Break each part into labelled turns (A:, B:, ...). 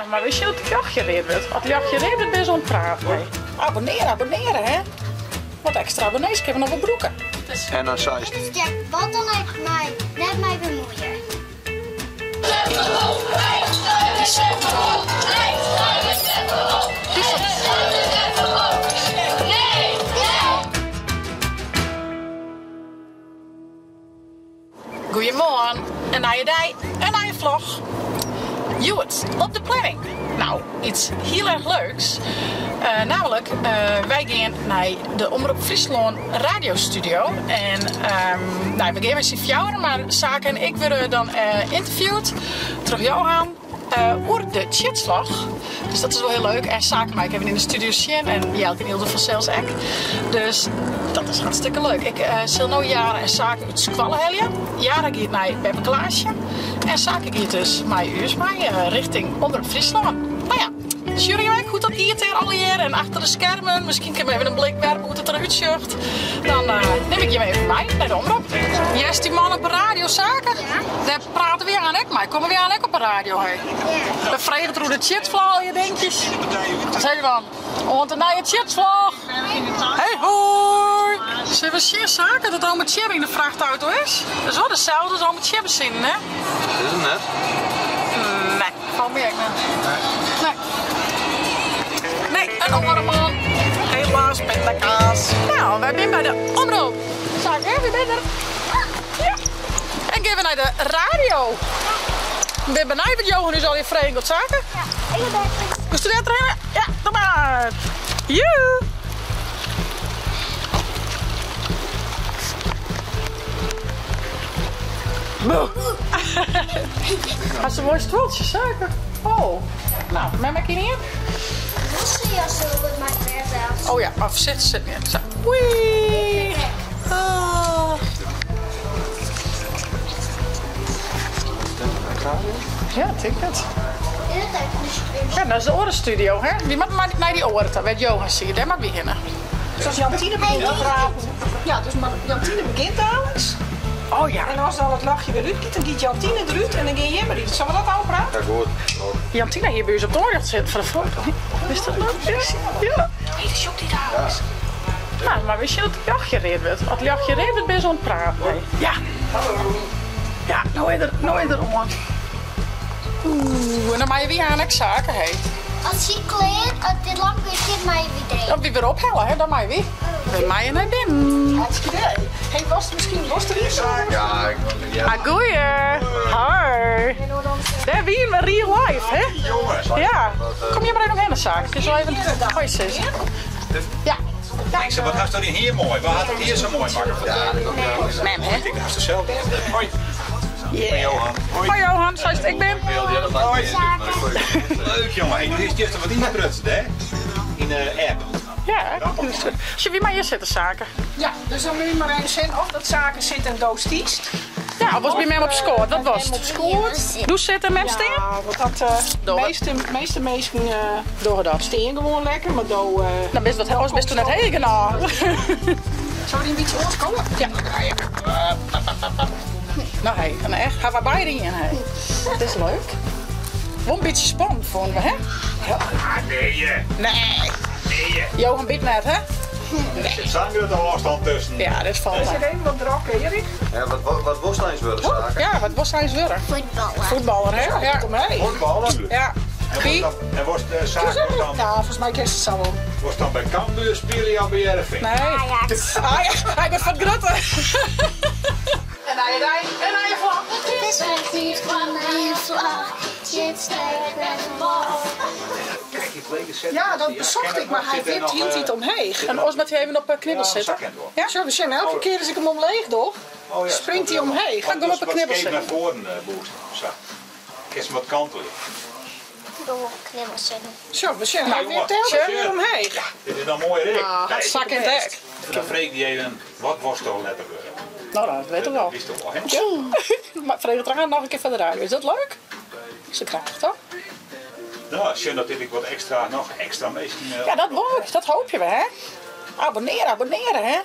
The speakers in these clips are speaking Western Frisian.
A: Nou, mar wist je dat it ljochtje read wurdt? As it ljochtje read wurdt, binne se oan it praten. Hey. Abonneare, abonneare, hè? Wat ekstra abonnees kinne we noch wol brûke.
B: En dan seist.
C: Dit is Jack, wat dan ek mei, net mei bemuoie.
A: Goeiemoarn, in nije dei, in nije vlog. Hjoed op de planning. Nou, iets hiel erg leuks. Uh, namelijk, uh, wij gean nei de Omrop Fryslân radiostudio. En um, nou, we gean mei syn fjouweren, mar Sake en ik wurde dan uh, interviewd troch Johan oer de tsjitslach. Dus dat is wol hiel leuk. En Sake mei ik even yn de studio sjen en Jelke en Ylde fansels ek. Dus dat is hartstikke leuk. Ik uh, sil no Jara en Sake út skoalle helje. Jara giet nei beppe Klaasje en Sake giet dus mei ús mei uh, richting Omrop Fryslân. Nou ja, sjogge jo ek hoe't dat giet dêr allegear en achter de skermen. Miskien kinne we even in blik werpe hoe't it derút sjocht. Dan uh, nim ik jim even mei nei de Omrop. Hearst dy man op de radio, Sake?
C: Ja.
A: Dêr prate wy aan ek mei. Komme wy aan ek op de radio, hé?
C: Ja.
A: We fregen oer de tsjitsvlog al je dinkjes. Wat sei je dan? Oant de nije tsjitsvlog! Hey hoi! Sille we sjen, Sake, dat ome Tsjibbe yn de frachtauto is? Dat is wol deselde as ome Tsjibbe sinen, hè?
B: Is it net?
A: Nee, falt my ek net. Nee. Nee, in oare man. Helaas, pindakaas. Nou, wy binne by de Omrop. Sake, wy binne der. Ja. En gean we nei de radio. Ik bin benijd wat Johan ús allegear fregen giet, Sake.
C: Ja, ik ben bij.
A: Moest u net trainen? Ja, doe maar. Joe. Boe. Hast in moai stuoltsje, Sake. Oh. Nou, mem ek hier? Oh ja, maar voorzichtig zit meer. Zo. Wee. Oh. Ja, tink it. Ja, dat is de oare studio, hè? Wy moatte mar nei dy oare ta, wêr't Johan siet. Dêr moatte wy hinne.
D: Dus as Jantine begjint te praten. Ja, dus mar Jantine begjint daliks.
A: Oh ja.
D: En as al it ljochtje wer útgiet, dan giet Jantine derút en dan gean jim derút. Sille we dat ôfprate?
B: Ja, goed.
A: Jantine hie by ús op it oanrjocht sitten foar de foto. Wist dat noch? Ja.
D: Hé, dat sjocht dy daliks.
A: Nou, mar wist je dat it ljochtje read wurdt? As it ljochtje read wurdt, binne se oan it praten. Ja. Ja, no is er, no is er oan. Oeh, en dan meie wy aan ek Sake, hé.
C: As hy klear, as dit lampje útgiet, meie wy deryn.
A: As wy wer ophelle, hè, dan meie wy. We meie nei binnen.
D: Hartstikke idee. Hé, was miskien was der iets?
B: Ja, ik ja.
A: Ah, goeie. Hoi. Dêr wienen we real life, hè?
B: Jongens.
A: Ja. Kom hjir mar even omhinne, Sake. Ik sil even hoi sizze. Ja.
E: Ik sei, wat hast dat dyn hier moai? Wa hat it hier sa moai makke?
A: Mem, hè?
E: Ik hast it sels. Hoi.
A: Yeah.
E: Johan. Hoi.
A: Hoi Johan, seist ik bin.
E: Hoi. Leuk jongen. Hey, do is juster wat ynsprutsen hè? Yn de app.
A: Ja, Sille wy mar hjir sitte, Sake?
D: Ja, dus dan moat je mar even sjen of dat Sake sit en do stiest.
A: Ja, of was by mem op skoat, wat was
D: Mem op
A: it?
D: skoat.
A: Do sit en mem stean?
D: Ja, want dat, de measte, measte minsken
A: Dogge dat.
D: stean gewoan lekker, mar do...
A: Dan bist wat, oars bist do net heech genôch.
D: Sille we dy in bytsje oanskowe?
A: Ja. Nou hé, en echt, ha wy beide ien hé. Dat is leuk. Wol in bytsje spannend fûnen we hè?
E: Ah, nee.
A: Nee.
E: Nee.
A: Johan byt net hè?
E: Der sit sa'n grutte ôfstân tusken.
A: Ja, dit falt
D: Is
A: mei.
D: it even wat drok, Erik?
B: Ja, wat, wat wolst eins wurde, Sake?
A: Ja, wat wolst eins wurde?
C: Voetballen.
A: Voetballer hè? Ja.
D: Omheech.
E: Voetballer.
A: Ja.
E: En
A: Wie?
E: worst dan, en worst, Sake worst dan,
D: Ja, volgens mij ken ze het zo wel.
E: worst dan by Cambuur spylje of by Hearrenfean?
A: Nee.
C: Ajax.
A: Ah, ja, hy wurdt fan grutte. En nije dei, in nije vlog.
C: Het is geen tiid foar in nije vlog. Tsjitstreek met de bal.
D: Ja, dat besocht ik, mar hy wipt hieltyd omheech.
A: En oars moat hy even op 'e knibbels sitte. Ja?
D: Sjoch, we sjen, elke kear as ik him omleech doch,
E: Oh ja,
D: springt hy omheech.
A: Ga ik op 'e knibbels
E: Wat
A: sitten.
E: nei foaren boost. Sa. Kinst him wat kantelje.
C: Doe op knibbels zitten.
D: Sjoch, we sjen, hy
E: Nou,
D: wipt elke
E: sjoch.
D: kear omheech.
E: Dit is dan moai, Rick.
A: Ah, Zak in het hek.
E: Dan freegje dy even, wat wolst do letter wurde?
A: Nou, dat wit ik
E: Dat
A: al.
E: witst do wol, hè?
A: Ja. Maar freeg it noch in kear foar de radio. Is dat leuk? Is dat grappich, toch?
E: Nou, sjen dat dit ek wat ekstra, noch ekstra minsken.
A: Ja, dat wol ik. Dat hoopje we, hè? Abonneare, abonneare, hè?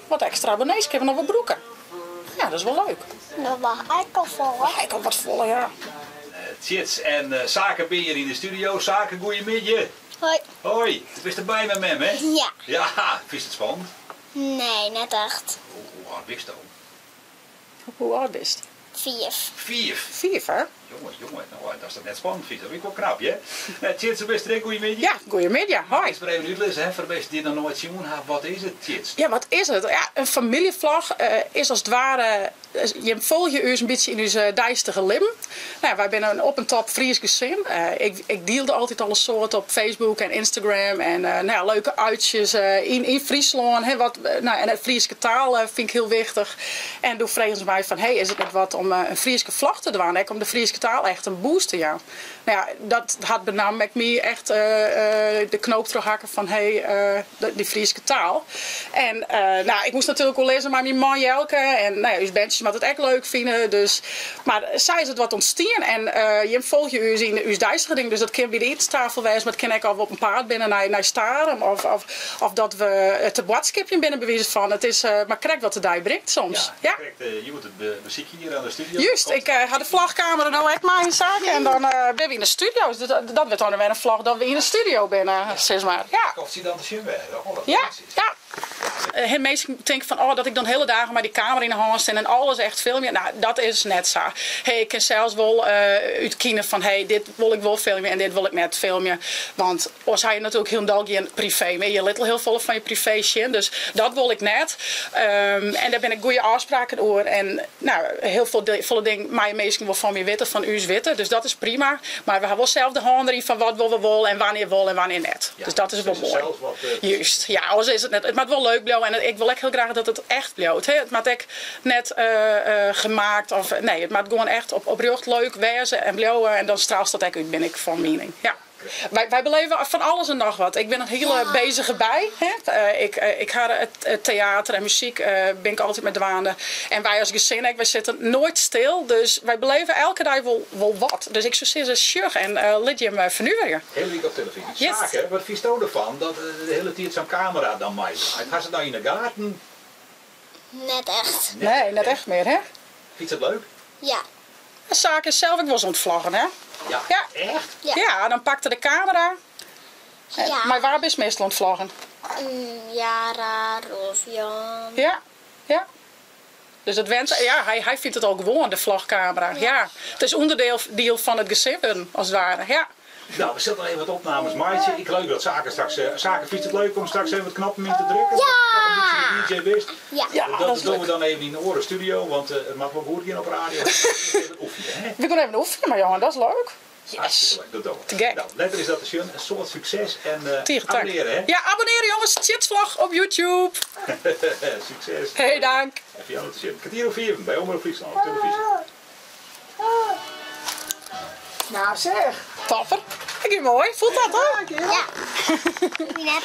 A: Wat ekstra abonnees kinne we noch wol brûke. Ja, dat is wol leuk.
C: Dat mag eigenlijk al vol, hè?
A: Hy komt wat folle, ja.
E: Tjits en Sake binne hjir yn de studio. Sake, goeiemiddei.
C: Hoi.
E: Hoi. Do bist derby mei mem, hè?
C: Ja.
E: Ja, fynst it spannend?
C: Nee, net echt.
E: Hoe âld bisto?
A: Hoe âld bist?
C: Fiif.
E: Fiif?
A: Fiif, hè?
E: Jonge, jonge, no, datst dat net spannend fynst, dat wie ek wol knap, hear. Tjits, do bist der ek, goeiemiddei.
A: Ja, goeiemiddei, hoi.
E: Kinst mar even útlizze, hè, foar de minsken dy't it noch noait sjoen ha, wat is it, Tjits?
A: Ja, wat is it? Ja, in famyljevlog is as it ware, jim folgje ús in bytsje yn ús deistige libben. No ja, wy binne in op en top Frysk gesin. Ik dielde altyd al in soad op Facebook en Instagram en no ja, leuke uitjes yn Fryslân, hè, wat, no ja, en de Fryske taal fyn ik hiel wichtich. En doe fregen se my fan, hey, is it net wat om in Fryske vlog te dwaan, ek om de Fryske taal echt in boost te jaan. No ja, dat hat benammen ek my echt de knoop trochhakke fan, hey, dy Fryske taal. En no, ik moast natuerlik oerlizze mei myn man Jelke en no ja, ús berntsjes moatte it ek leuk fine, dus. Mar sa is it wat ûntstien en jim folgje ús yn ús deistige dingen, dus dat kin by de itenstafel wêze, mar it kin ek as we op 'en paad binne nei Starum of of dat we te boadskipjen binne by wize fan. It is mar krekt wat de dei bringt soms.
E: Ja, krekt hjoed it besykje hjir oan de studio.
A: Just, ik ha de vlogkamera no ek mei yn saak en dan binne we yn de studio. Dus dat wurdt dan wer in vlog dat we yn de studio binne, sis mar. Ja.
E: Komt sy dan te sjen wêze? Oh, dat
A: Ja, ja. Heel minsken tinke fan, oh, dat ik dan hiele dagen mei dy kamera yn 'e hân stean en alles echt filmje. No, dat is net sa. Hey, ik kin sels wol útkine fan, hey, dit wol ik wol filmje en dit wol ik net filmje. Want oars ha je natuerlik hielendal gjin privee mear. Je litte al hiel folle fan je privee sjen, dus dat wol ik net. En dêr binne goede ôfspraken oer. En no, hiel folle dingen meie minsken wol fan my witte, fan ús witte, dus dat is prima. Mar we ha wol sels de hân deryn fan wat wolle we wol en wannear wol en wannear net. Dus dat is wol moai. Juist, ja, oars is it net. It moat wol leuk bliuwe en ik wol ek hiel graach dat it echt bliuwt. Hè. It moat ek net gemaakt of, nee, it moat gewoan echt oprjocht leuk wêze en bliuwe en dan straalst dat ek út, bin ik fan miening. Ja. Wy beleve fan alles en noch wat. Ik bin in hiele bezige bij. Ik ha it teater en muzyk bin ik altyd mei dwaande. En wy as gesin ek, wy sitte noait stil. Dus wy beleve elke dei wol wat. Dus ik soe sizze, sjoch en lit jim fernuverje.
E: Hiele wike op telefyzje. Sake, wat fynsto derfan dat de hiele tiid sa'n kamera dan meidraait? Hast it no yn 'e gaten?
C: Net echt.
A: Nee, net echt mear, hè?
E: Fynst it leuk?
C: Ja.
A: Sake is sels ek wolris oan it vloggen, hè?
E: Ja.
A: Ja.
E: Echt?
C: Ja.
A: Ja, dan pakt er de kamera.
C: Ja.
A: Mei wa bist meastal oan it vloggen?
C: Jara, Rolf Jan.
A: Ja, ja. Dus dat went, ja, hy fynt it al gewoan, de vlogkamera. Ja. It is ûnderdiel diel fan it gesin wurden, as it ware. Ja.
E: Nou, we sille noch even wat opnames meitsje. Ik leau dat Sake straks. Sake, fynst it leuk om straks even wat knoppen yn te drukken?
C: Ja!
E: Dat toch in bytsje de DJ bist?
C: Ja.
A: Ja,
E: dat
A: dat is
E: dogge we
A: leuk.
E: dan even yn in oare studio, want it moat wol goed gean op radio. Even oefenje, hè?
A: We gean even oefenje, mar jongen, dat is leuk. Yes.
E: Hartstikke leuk, dat dogge we.
A: Te gek.
E: Nou, letter is dat te sjen. In soad sukses en
A: Tige tank.
E: abonneare, hè?
A: Ja, abonneare jonges. Tjitsvlog op YouTube.
E: Sukses.
A: Hey, dank.
E: En foar jo te sjen. Kertier oer fiven by Omrop Fryslân op televyzje.
D: Nou zeg.
A: Topper. Ik vind mooi. Voelt dat hoor?
C: Ja. Ik ben net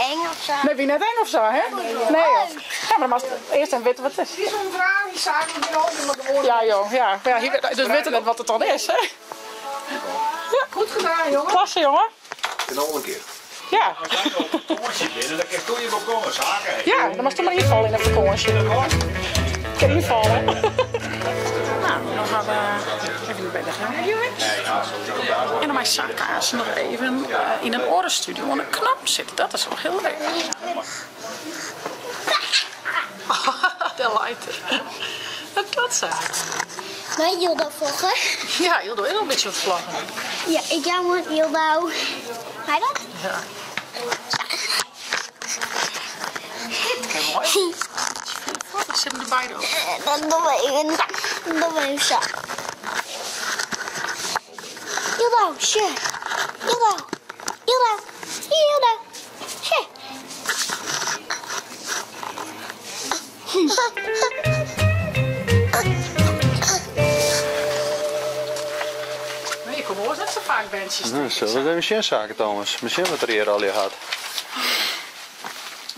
C: eng of zo.
A: Nee, wie net eng of zo, hè? Nee, joh. Ja, maar dan moatst earst even witte wat it is.
D: Die is onderaan, die zaken die over met de woorden.
A: Ja, joh. Ja. Ja, hier, dus witte net wat it dan is, hè? Ja.
D: Goed gedaan, jongen.
A: Klasse, jongen.
B: Kin al in kear.
A: Ja.
E: As wy op fakânsje binne, dan kinst do hjir wol komme, Sake.
A: Ja, dan moatst do mar ynfalle yn de fakânsje. Kin ynfalle. Nou, dan ha we even by de radio En dan mei Sake aanst noch even yn in oare studio oan de knop sitte. Dat is wol hiel leuk. Dêr leit er. Dat Sake.
C: Mei Jildo vloggen.
A: Ja, Jildo is al in bytsje oan it vloggen.
C: Ja, ik jou oan Jildo. Mei dat?
A: Ja. Dit kin moai. Ik sit hem derby dan.
C: Dat doen we even. Dat doen we even zo. Jildo, sje. Jildo. Jildo. Jildo. Sje.
A: Nee, ik kom oars net sa faak berntsjes
B: Nou, sille we ris even sjen, Sake Thomas. Miskien wat er hjir allegear hat.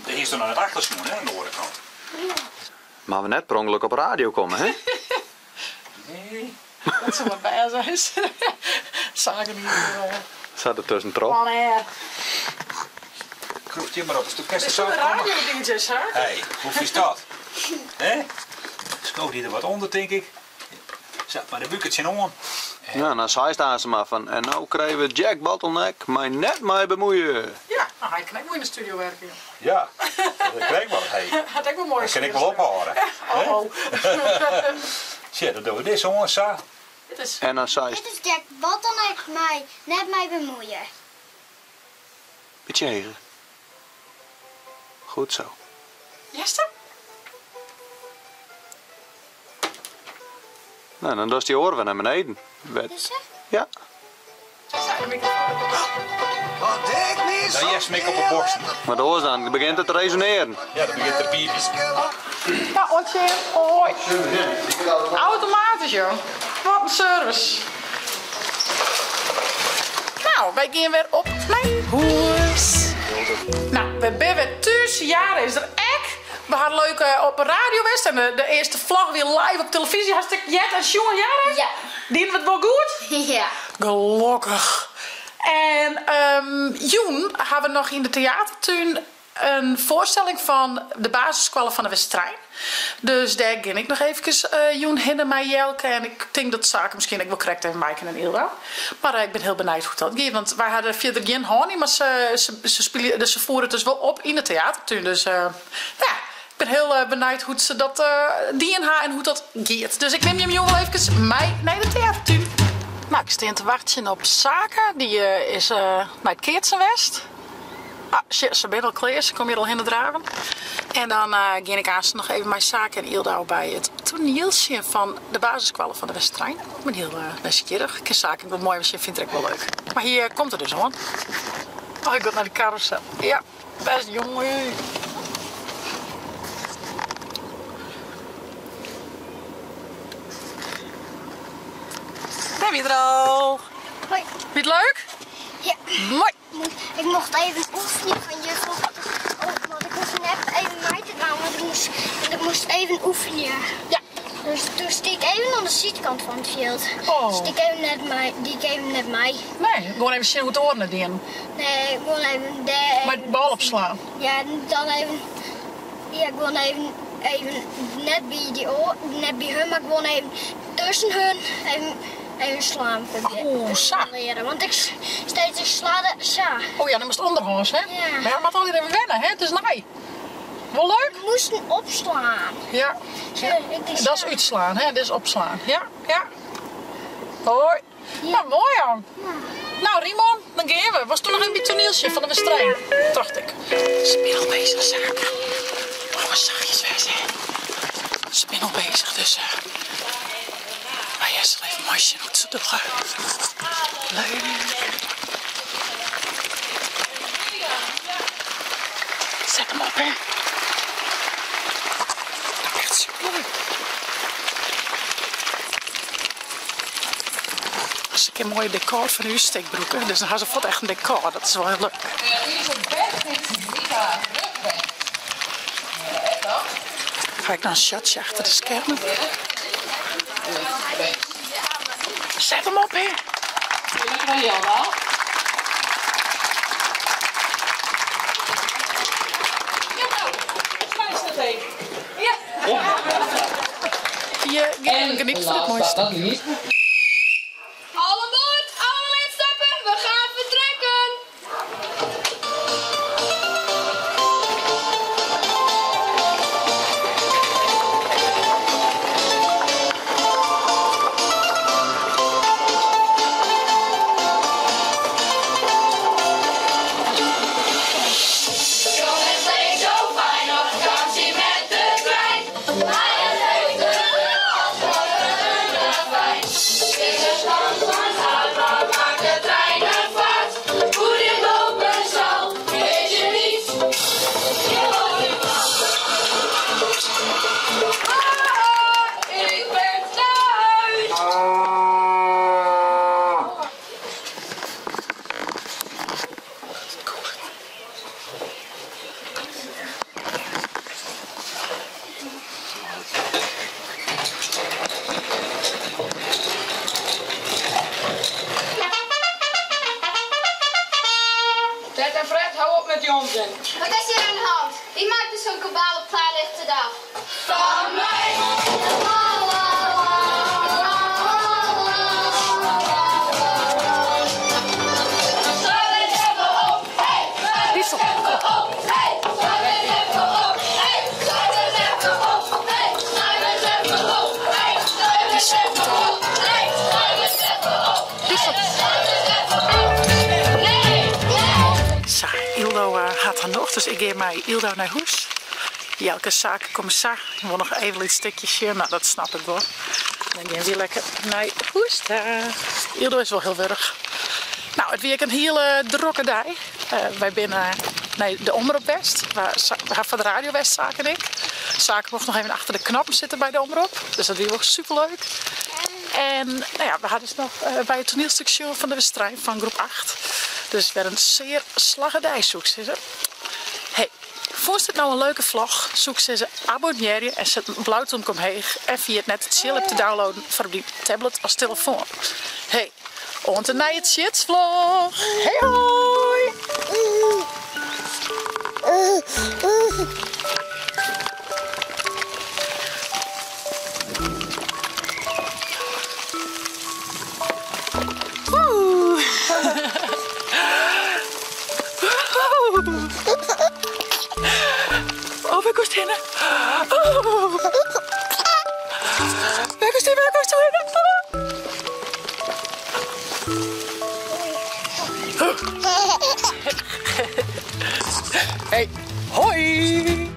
E: Dêr hiest noch net achter sjoen, hè, oan de oare kant.
B: Mar we net per ûngelok op radio komme, hè?
E: Nee.
A: Dat soe wat wêze. Sake niet.
B: Sa der tuskentroch.
A: On air.
E: Krûpt hjir mar op 'e stoep. Kinst der
A: Is
E: sa
A: dat de
E: komme?
A: radio DJ, Sake?
E: Hey, hoe fynst dat? Hè? Skoof dy der wat ûnder, tink ik. Sa, mei de búk der tsjinoan.
B: Ja, dan seist aanst mar fan en no krije we Jack Bottleneck mei Net mei bemoeie.
A: Ja, no hy kin ek moai yn de studio werke joh.
E: Ja, dat kin ek wol. Hey.
A: Hat ek wol moaie
E: Dat kin ik wol ophâlde.
A: Oh oh.
E: Sjoch, dan dogge we dizze oan sa.
A: Dit is.
B: En dan seist.
C: Dit is Jack Bottleneck mei Net mei bemoeie.
B: Bytsje heger. Goed zo.
A: Hearst him?
B: No, dan dochst dy oare wer nei beneden.
C: Dizze?
B: Ja.
E: Dan hearst him ek op 'e boksen.
B: Want oars dan begjint it te resonearen.
E: Ja, dan begjint it te piepjen.
A: Ja, oant sjen. Hoi. Automatysk, joh. Wat in service. Nou, wy gean wer op nei hûs. Nou, we binne wer thús. Jare is der ek. We ha leuk op de radio west en de earste vlog wie live op telefyzje. Hast ek heard en sjoen, Jare?
C: Ja.
A: Dienen we it wol goed?
C: Ja.
A: Gelokkich. En jûn ha we noch yn de teatertún in foarstelling fan de basisskoalle fan de Westrein. Dus dêr gean ik noch eefkes jûn hinne mei Jelke en ik tink dat Sake miskien ek wol krekt even mei kin en Ylda. Mar ik bin hiel benijd hoe't dat giet, want wy ha der fierder gjin hân yn, mar se spylje, dus se foere it dus wol op yn de teatertún. Dus ja, ik bin hiel benijd hoe't se dat dien ha en hoe't dat giet. Dus ik nim jim jûn wol eefkes mei nei de teatertún. No, ik stean te wachtsjen op Sake, dy is nei it keatsen west. Ah, sjoch, se binne al klear, se komme hjir al hinne draven. En dan gean ik aanst noch even mei Sake en Yldau by it toanieltsje fan de basisskoalle fan de Westrein. Ik bin hiel nijsgjirrich. Ik kin Sake ek wol moai even sjen, fynt er ek wol leuk. Mar hy komt der dus oan. Oh, hy giet nei de karrûsel. Ja, bêst jonge. Dêr wie er al.
C: Hoi.
A: Wie it leuk?
C: Ja.
A: Moai.
C: Ik mocht even oefenje fan juf, want ik hoefde net even mei te dwaan, want ik moast even oefenje.
A: Ja.
C: Dus toen stie ik even oan de sydkant fan it fjild.
A: Oh.
C: Stie ik even net mei, die ik even net mei.
A: Nee, gewoan even sjen hoe't de oaren it dienen.
C: Nee, gewoan even dêr.
A: Mei de bal opslaan.
C: Ja, dan even, ja, gewoan even, even net by dy oar, net by hun, mar gewoan even tusken hun, even. Even slaan
A: Oeh, sa.
C: Leren, want ik steeds ik sla de, sa.
A: Oh ja, dan moast ûnderhâns, hè?
C: Ja.
A: Mar ja, moat allegear even wenne, hè? It is nij. Wol leuk?
C: We moasten opslaan.
A: Ja.
C: Sjoch, ik die
A: Dat is
C: sa.
A: útslaan, hè? Dit is opslaan. Ja, ja. Hoi.
C: Ja.
A: Nou, moai jong.
C: Ja.
A: Nou, Rimon, dan gean we. Wolst do noch even by it toanieltsje fan de Westrein? Tocht ik. Se binne al bezich, Sake. Moatte we sachtjes wêze, hè? Se binne al bezich, dus wy sille even moai sjen hoe't se dogge. Leuk. Set him op, hè. Echt supermoai. Se kinne moaie dekôr fan ús stik brûke, dus dan ha se fuort echt in dekôr. Dat is wol hiel leuk. Ha ik dan in shotsje achter de skermen? Set him op, hè. Je geniet fan it moaie stik.
F: All aan boord, allemaal instappen, we gaan vertrekken! Jongens, leek zo fijn op vakantie met de trein. Maar het heeft een als een ravijn. Het is het land van goud, maar maakt de treinen vaart. Hoe dit lopen zal, weet je niet. Je hoort het Ah, ik ben thuis. Ted en Fred, hou op met die onzin.
G: Wat is hier aan de hand? Wie maakt er zo'n kabaal op klaarlichte dag?
F: Van mij!
G: La, la, la, la, la, la.
F: Nee! Nee!
A: Sa, Yldo hat har nocht, dus ik gean mei Yldo nei hûs. Jelke en Sake komme sa. Ik wol noch even lyts stikje sjen, no dat snap ik wol. Dan gean wy lekker nei hûs ta. Yldo is wol hiel wurch. No, it wie ek in hiele drokke dei. Wy binne nei de Omrop west. We ha foar de radio west, Sake en ik. Sake mocht noch even achter de knoppen sitte by de Omrop, dus dat wie wol superleuk. En no ja, we ha dus noch by it toanielstik sjoen fan de Westrein fan groep acht. Dus wer in sear slagge dei soe ik sizze. Hey, fûnst dit no in leuke vlog? Soe ik sizze abonnearje en set in blau tomke omheech en ferjit net de Tsjil-app te downloaden foar op dyn tablet as telefoan. Hey, oant de nije Tsjitsvlog! Hey hoi! Oh, wêr komst hinne? Oh. Wêr komst hinne? Wêr komst hinne? Hey, hoi!